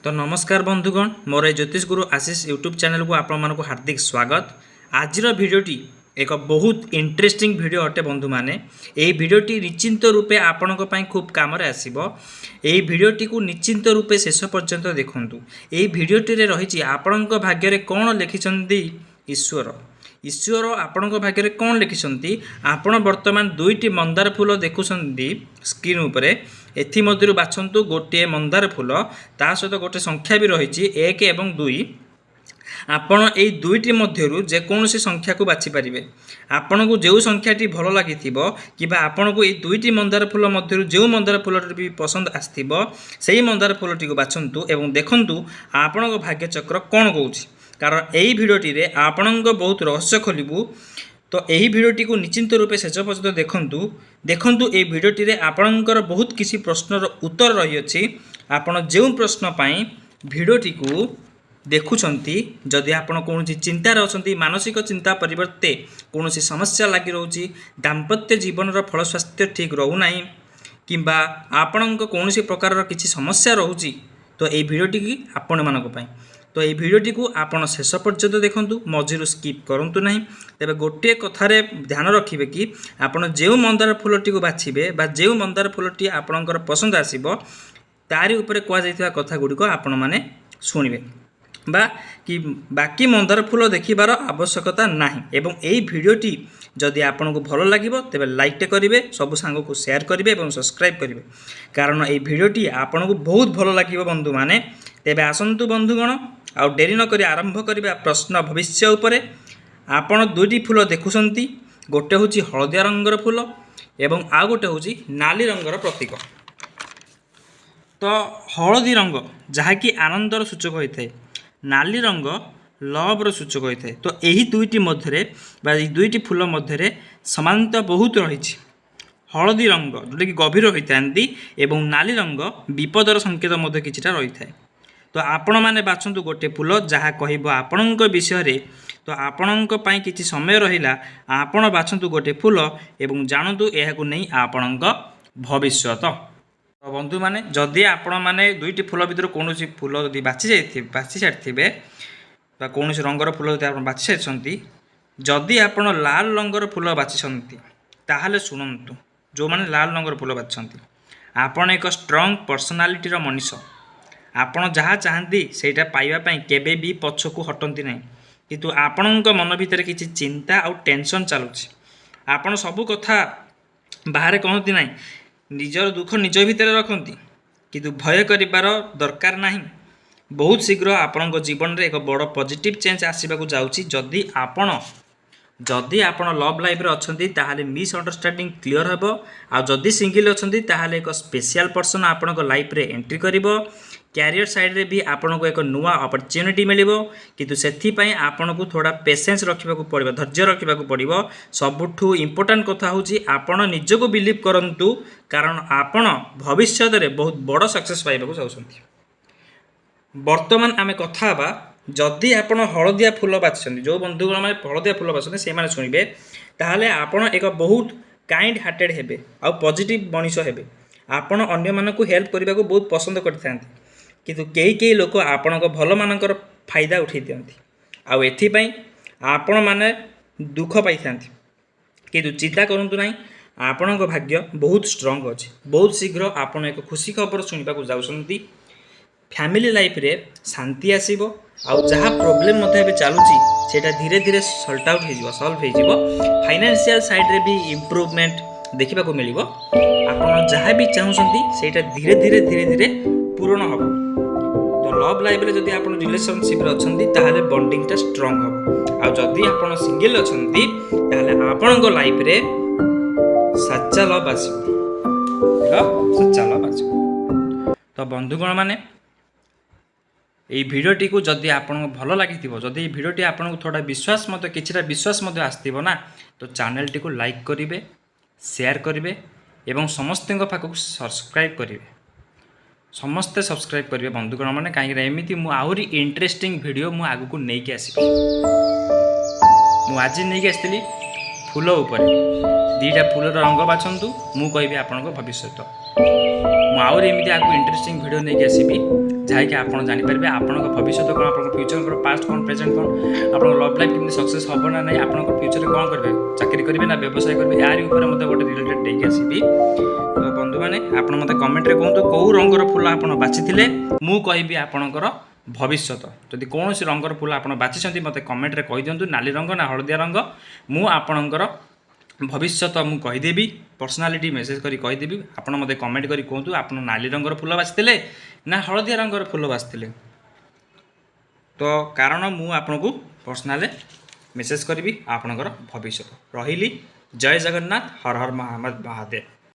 ତ ନମସ୍କାର ବନ୍ଧୁଗଣ, ମୋର ଏ ଜ୍ୟୋତିଷ ଗୁରୁ ଆଶିଷ ୟୁଟ୍ୟୁବ୍ ଚ୍ୟାନେଲକୁ ଆପଣମାନଙ୍କୁ ହାର୍ଦ୍ଦିକ ସ୍ୱାଗତ। ଆଜିର ଭିଡ଼ିଓଟି ଏକ ବହୁତ ଇଣ୍ଟରେଷ୍ଟିଂ ଭିଡ଼ିଓ ଅଟେ। ବନ୍ଧୁମାନେ, ଏହି ଭିଡ଼ିଓଟି ନିଶ୍ଚିନ୍ତ ରୂପେ ଆପଣଙ୍କ ପାଇଁ ଖୁବ୍ କାମରେ ଆସିବ। ଏହି ଭିଡ଼ିଓଟିକୁ ନିଶ୍ଚିନ୍ତ ରୂପେ ଶେଷ ପର୍ଯ୍ୟନ୍ତ ଦେଖନ୍ତୁ। ଏହି ଭିଡ଼ିଓଟିରେ ରହିଛି ଆପଣଙ୍କ ଭାଗ୍ୟରେ କ'ଣ ଲେଖିଛନ୍ତି ଈଶ୍ୱର। ଈଶ୍ୱର ଆପଣଙ୍କ ଭାଗ୍ୟରେ କ'ଣ ଲେଖିଛନ୍ତି? ଆପଣ ବର୍ତ୍ତମାନ ଦୁଇଟି ମନ୍ଦାର ଫୁଲ ଦେଖୁଛନ୍ତି ସ୍କ୍ରିନ୍ ଉପରେ। ଏଥିମଧ୍ୟରୁ ବାଛନ୍ତୁ ଗୋଟିଏ ମନ୍ଦାର ଫୁଲ। ତା ସହିତ ଗୋଟେ ସଂଖ୍ୟା ବି ରହିଛି, 1 ଏବଂ 2। ଆପଣ ଏଇ ଦୁଇଟି ମଧ୍ୟରୁ ଯେକୌଣସି ସଂଖ୍ୟାକୁ ବାଛିପାରିବେ। ଆପଣଙ୍କୁ ଯେଉଁ ସଂଖ୍ୟାଟି ଭଲ ଲାଗିଥିବ କିମ୍ବା ଆପଣଙ୍କୁ ଏଇ ଦୁଇଟି ମନ୍ଦାର ଫୁଲ ମଧ୍ୟରୁ ଯେଉଁ ମନ୍ଦାର ଫୁଲଟି ବି ପସନ୍ଦ ଆସିଥିବ, ସେଇ ମନ୍ଦାର ଫୁଲଟିକୁ ବାଛନ୍ତୁ ଏବଂ ଦେଖନ୍ତୁ ଆପଣଙ୍କ ଭାଗ୍ୟଚକ୍ର କ'ଣ କହୁଛି। କାରଣ ଏଇ ଭିଡ଼ିଓଟିରେ ଆପଣଙ୍କ ବହୁତ ରହସ୍ୟ ଖୋଲିବୁ। ତ ଏହି ଭିଡ଼ିଓଟିକୁ ନିଶ୍ଚିନ୍ତ ରୂପେ ଶେଷ ପର୍ଯ୍ୟନ୍ତ ଦେଖନ୍ତୁ। ଦେଖନ୍ତୁ, ଏହି ଭିଡ଼ିଓଟିରେ ଆପଣଙ୍କର ବହୁତ କିଛି ପ୍ରଶ୍ନର ଉତ୍ତର ରହିଅଛି। ଆପଣ ଯେଉଁ ପ୍ରଶ୍ନ ପାଇଁ ଭିଡ଼ିଓଟିକୁ ଦେଖୁଛନ୍ତି, ଯଦି ଆପଣ କୌଣସି ଚିନ୍ତାରେ ଅଛନ୍ତି, ମାନସିକ ଚିନ୍ତା ପରିବର୍ତ୍ତେ କୌଣସି ସମସ୍ୟା ଲାଗି ରହୁଛି, ଦାମ୍ପତ୍ୟ ଜୀବନର ଫଳ ସ୍ୱାସ୍ଥ୍ୟ ଠିକ୍ ରହୁନାହିଁ କିମ୍ବା ଆପଣଙ୍କ କୌଣସି ପ୍ରକାରର କିଛି ସମସ୍ୟା ରହୁଛି, ତ ଏଇ ଭିଡ଼ିଓଟିକି ଆପଣମାନଙ୍କ ପାଇଁ। ତ ଏଇ ଭିଡ଼ିଓଟିକୁ ଆପଣ ଶେଷ ପର୍ଯ୍ୟନ୍ତ ଦେଖନ୍ତୁ, ମଝିରୁ ସ୍କିପ୍ କରନ୍ତୁ ନାହିଁ। ତେବେ ଗୋଟିଏ କଥାରେ ଧ୍ୟାନ ରଖିବେ କି ଆପଣ ଯେଉଁ ମନ୍ଦାର ଫୁଲଟିକୁ ବାଛିବେ ବା ଯେଉଁ ମନ୍ଦାର ଫୁଲଟି ଆପଣଙ୍କର ପସନ୍ଦ ଆସିବ, ତାରି ଉପରେ କୁହାଯାଇଥିବା କଥା ଗୁଡ଼ିକ ଆପଣମାନେ ଶୁଣିବେ ବା କି ବାକି ମନ୍ଦାର ଫୁଲ ଦେଖିବାର ଆବଶ୍ୟକତା ନାହିଁ। ଏବଂ ଏଇ ଭିଡ଼ିଓଟି ଯଦି ଆପଣଙ୍କୁ ଭଲ ଲାଗିବ, ତେବେ ଲାଇକ୍ଟେ କରିବେ, ସବୁ ସାଙ୍ଗକୁ ସେୟାର କରିବେ ଏବଂ ସବସ୍କ୍ରାଇବ୍ କରିବେ, କାରଣ ଏଇ ଭିଡ଼ିଓଟି ଆପଣଙ୍କୁ ବହୁତ ଭଲ ଲାଗିବ ବନ୍ଧୁମାନେ। ତେବେ ଆସନ୍ତୁ ବନ୍ଧୁଗଣ, ଆଉ ଡେରି ନକରି ଆରମ୍ଭ କରିବା ପ୍ରଶ୍ନ ଭବିଷ୍ୟ ଉପରେ। ଆପଣ ଦୁଇଟି ଫୁଲ ଦେଖୁଛନ୍ତି। ଗୋଟେ ହେଉଛି ହଳଦିଆ ରଙ୍ଗର ଫୁଲ ଏବଂ ଆଉ ଗୋଟେ ହେଉଛି ନାଲି ରଙ୍ଗର ପ୍ରତୀକ। ତ ହଳଦୀ ରଙ୍ଗ ଯାହାକି ଆନନ୍ଦର ସୂଚକ ହୋଇଥାଏ, ନାଲି ରଙ୍ଗ ଲଭ୍ର ସୂଚକ ହୋଇଥାଏ। ତ ଏହି ଦୁଇଟି ମଧ୍ୟରେ ବା ଏହି ଦୁଇଟି ଫୁଲ ମଧ୍ୟରେ ସମାନତା ବହୁତ ରହିଛି। ହଳଦୀ ରଙ୍ଗ ଯେଉଁଟାକି ଗଭୀର ହୋଇଥାନ୍ତି ଏବଂ ନାଲି ରଙ୍ଗ ବିପଦର ସଂକେତ ମଧ୍ୟ କିଛିଟା ରହିଥାଏ। ତ ଆପଣମାନେ ବାଛନ୍ତୁ ଗୋଟେ ଫୁଲ ଯାହା କହିବ ଆପଣଙ୍କ ବିଷୟରେ। ତ ଆପଣଙ୍କ ପାଇଁ କିଛି ସମୟ ରହିଲା। ଆପଣ ବାଛନ୍ତୁ ଗୋଟେ ଫୁଲ ଏବଂ ଜାଣନ୍ତୁ ଏହାକୁ ନେଇ ଆପଣଙ୍କ ଭବିଷ୍ୟତ। ତ ବନ୍ଧୁମାନେ, ଯଦି ଆପଣମାନେ ଦୁଇଟି ଫୁଲ ଭିତରୁ କୌଣସି ଫୁଲ ଯଦି ବାଛି ସାରିଥିବେ ବା କୌଣସି ରଙ୍ଗର ଫୁଲ ଯଦି ଆପଣ ବାଛି ସାରିଛନ୍ତି, ଯଦି ଆପଣ ଲାଲ ରଙ୍ଗର ଫୁଲ ବାଛିଛନ୍ତି, ତାହେଲେ ଶୁଣନ୍ତୁ। ଯେଉଁମାନେ ଲାଲ ରଙ୍ଗର ଫୁଲ ବାଛିଛନ୍ତି, ଆପଣ ଏକ ଷ୍ଟ୍ରଙ୍ଗ ପର୍ସନାଲିଟିର ମଣିଷ। ଆପଣ ଯାହା ଚାହାନ୍ତି, ସେଇଟା ପାଇବା ପାଇଁ କେବେ ବି ପଛକୁ ହଟନ୍ତି ନାହିଁ। କିନ୍ତୁ ଆପଣଙ୍କ ମନ ଭିତରେ କିଛି ଚିନ୍ତା ଆଉ ଟେନସନ୍ ଚାଲୁଛି। ଆପଣ ସବୁ କଥା ବାହାରେ କହନ୍ତି ନାହିଁ, ନିଜର ଦୁଃଖ ନିଜ ଭିତରେ ରଖନ୍ତି। କିନ୍ତୁ ଭୟ କରିବାର ଦରକାର ନାହିଁ। ବହୁତ ଶୀଘ୍ର ଆପଣଙ୍କ ଜୀବନରେ ଏକ ବଡ଼ ପଜିଟିଭ୍ ଚେଞ୍ଜ ଆସିବାକୁ ଯାଉଛି। ଯଦି ଆପଣ ଲଭ୍ ଲାଇଫ୍ରେ ଅଛନ୍ତି, ତାହେଲେ ମିସ୍ଅଣ୍ଡରଷ୍ଟାଣ୍ଡିଂ କ୍ଲିଅର୍ ହେବ। ଆଉ ଯଦି ସିଙ୍ଗିଲ୍ ଅଛନ୍ତି, ତାହେଲେ ଏକ ସ୍ପେଶିଆଲ୍ ପର୍ସନ୍ ଆପଣଙ୍କ ଲାଇଫ୍ରେ ଏଣ୍ଟ୍ରି କରିବ। କ୍ୟାରିୟର ସାଇଡ଼୍ରେ ବି ଆପଣଙ୍କୁ ଏକ ନୂଆ ଅପରଚ୍ୟୁନିଟି ମିଳିବ। କିନ୍ତୁ ସେଥିପାଇଁ ଆପଣଙ୍କୁ ଥୋଡ଼ା ପେସେନ୍ସ ରଖିବାକୁ ପଡ଼ିବ, ଧୈର୍ଯ୍ୟ ରଖିବାକୁ ପଡ଼ିବ। ସବୁଠୁ ଇମ୍ପୋର୍ଟାଣ୍ଟ କଥା ହେଉଛି, ଆପଣ ନିଜକୁ ବିଲିଭ୍ କରନ୍ତୁ, କାରଣ ଆପଣ ଭବିଷ୍ୟତରେ ବହୁତ ବଡ଼ ସକ୍ସେସ୍ ପାଇବାକୁ ଯାଉଛନ୍ତି। ବର୍ତ୍ତମାନ ଆମେ କଥା ହେବା, ଯଦି ଆପଣ ହଳଦିଆ ଫୁଲ ବାଛିଛନ୍ତି, ଯେଉଁ ବନ୍ଧୁଗଣ ମାନେ ହଳଦିଆ ଫୁଲ ବାଛିଛନ୍ତି, ସେଇମାନେ ଶୁଣିବେ। ତାହେଲେ ଆପଣ ଏକ ବହୁତ କାଇଣ୍ଡ ହାର୍ଟେଡ଼ ହେବେ ଆଉ ପଜିଟିଭ୍ ମଣିଷ ହେବେ। ଆପଣ ଅନ୍ୟମାନଙ୍କୁ ହେଲ୍ପ କରିବାକୁ ବହୁତ ପସନ୍ଦ କରିଥାନ୍ତି। କିନ୍ତୁ କେହି କେହି ଲୋକ ଆପଣଙ୍କ ଭଲମାନଙ୍କର ଫାଇଦା ଉଠାଇ ଦିଅନ୍ତି ଆଉ ଏଥିପାଇଁ ଆପଣମାନେ ଦୁଃଖ ପାଇଥାନ୍ତି। କିନ୍ତୁ ଚିନ୍ତା କରନ୍ତୁ ନାହିଁ, ଆପଣଙ୍କ ଭାଗ୍ୟ ବହୁତ ଷ୍ଟ୍ରଙ୍ଗ ଅଛି। ବହୁତ ଶୀଘ୍ର ଆପଣ ଏକ ଖୁସି ଖବର ଶୁଣିବାକୁ ଯାଉଛନ୍ତି। ଫ୍ୟାମିଲି ଲାଇଫରେ ଶାନ୍ତି ଆସିବ ଆଉ ଯାହା ପ୍ରୋବ୍ଲେମ୍ ମଧ୍ୟ ଏବେ ଚାଲୁଛି, ସେଇଟା ଧୀରେ ଧୀରେ ସର୍ଟ ଆଉଟ୍ ହେଇଯିବ, ସଲ୍ଭ ହେଇଯିବ। ଫାଇନାନ୍ସିଆଲ୍ ସାଇଡ଼୍ରେ ବି ଇମ୍ପ୍ରୁଭମେଣ୍ଟ ଦେଖିବାକୁ ମିଳିବ। ଆପଣ ଯାହା ବି ଚାହୁଁଛନ୍ତି, ସେଇଟା ଧୀରେ ଧୀରେ ଧୀରେ ଧୀରେ ପୂରଣ ହେବ। ତ ଲଭ୍ ଲାଇଫରେ ଯଦି ଆପଣ ରିଲେସନସିପ୍ରେ ଅଛନ୍ତି, ତାହେଲେ ବଣ୍ଡିଙ୍ଗଟା ଷ୍ଟ୍ରଙ୍ଗ ହେବ। ଆଉ ଯଦି ଆପଣ ସିଙ୍ଗିଲ୍ ଅଛନ୍ତି, ତାହେଲେ ଆପଣଙ୍କ ଲାଇଫରେ ସଚ୍ଚା ଲଭ୍ ଆସିବ, ଏକ ସଚ୍ଚା ଲଭ୍ ଆସିବ। ତ ବନ୍ଧୁଗଣ ମାନେ, ଏଇ ଭିଡ଼ିଓଟିକୁ ଯଦି ଆପଣଙ୍କୁ ଭଲ ଲାଗିଥିବ, ଯଦି ଏଇ ଭିଡ଼ିଓଟି ଆପଣଙ୍କୁ ଥୋଡ଼ା ବିଶ୍ୱାସ ମଧ୍ୟ, କିଛିଟା ବିଶ୍ୱାସ ମଧ୍ୟ ଆସିଥିବ ନା, ତ ଚ୍ୟାନେଲଟିକୁ ଲାଇକ୍ କରିବେ, ସେୟାର କରିବେ ଏବଂ ସମସ୍ତଙ୍କ ପାଖକୁ ସବସ୍କ୍ରାଇବ୍ କରିବେ। ସମସ୍ତେ ସବସ୍କ୍ରାଇବ୍ କରିବେ ବନ୍ଧୁଗଣ ମାନେ, କାହିଁକିନା ଏମିତି ମୁଁ ଆହୁରି ଇଣ୍ଟରେଷ୍ଟିଂ ଭିଡ଼ିଓ ମୁଁ ଆଗକୁ ନେଇକି ଆସିବି। ମୁଁ ଆଜି ନେଇକି ଆସିଥିଲି ଫୁଲ ଉପରେ। ଦୁଇଟା ଫୁଲର ରଙ୍ଗ ବାଛନ୍ତୁ, ମୁଁ କହିବି ଆପଣଙ୍କ ଭବିଷ୍ୟତ। ମୁଁ ଆହୁରି ଏମିତି ଆଗକୁ ଇଣ୍ଟରେଷ୍ଟିଂ ଭିଡ଼ିଓ ନେଇକି ଆସିବି, ଯାହାକି ଆପଣ ଜାଣିପାରିବେ ଆପଣଙ୍କ ଭବିଷ୍ୟତ କ'ଣ, ଆପଣଙ୍କ ଫ୍ୟୁଚର୍ କ'ଣ, ପାଷ୍ଟ କ'ଣ, ପ୍ରେଜେଣ୍ଟ କ'ଣ, ଆପଣଙ୍କ ଲଭ୍ ଲାଇଫ୍ କେମିତି ସକ୍ସେସ୍ ହେବ ନା ନାହିଁ, ଆପଣଙ୍କ ଫ୍ୟୁଚର୍ରେ କ'ଣ କରିବେ, ଚାକିରି କରିବେ ନା ବ୍ୟବସାୟ କରିବେ, ଏହାରି ଉପରେ ମଧ୍ୟ ଗୋଟେ ରିଲେଟେଡ୍ ନେଇକି ଆସିବି। ତ ବନ୍ଧୁମାନେ, ଆପଣ ମୋତେ କମେଣ୍ଟରେ କୁହନ୍ତୁ କେଉଁ ରଙ୍ଗର ଫୁଲ ଆପଣ ବାଛିଥିଲେ, ମୁଁ କହିବି ଆପଣଙ୍କର ଭବିଷ୍ୟତ। ଯଦି କୌଣସି ରଙ୍ଗର ଫୁଲ ଆପଣ ବାଛିଛନ୍ତି, ମୋତେ କମେଣ୍ଟରେ କହିଦିଅନ୍ତୁ, ନାଲି ରଙ୍ଗ ନା ହଳଦିଆ ରଙ୍ଗ। ମୁଁ ଆପଣଙ୍କର ଭବିଷ୍ୟତ ମୁଁ କହିଦେବି, ପର୍ସନାଲି ମେସେଜ୍ କରି କହିଦେବି। ଆପଣ ମୋତେ କମେଣ୍ଟ କରି କୁହନ୍ତୁ, ଆପଣ ନାଲି ରଙ୍ଗର ଫୁଲ ବାଛିଥିଲେ ନା ହଳଦିଆ ରଙ୍ଗର ଫୁଲ ବାଛିଥିଲେ। ତ କାରଣ ମୁଁ ଆପଣଙ୍କୁ ପର୍ସନାଲି ମେସେଜ୍ କରିବି ଆପଣଙ୍କର ଭବିଷ୍ୟତ। ରହିଲି, ଜୟ ଜଗନ୍ନାଥ, ହର ହର ମହାଦେବ।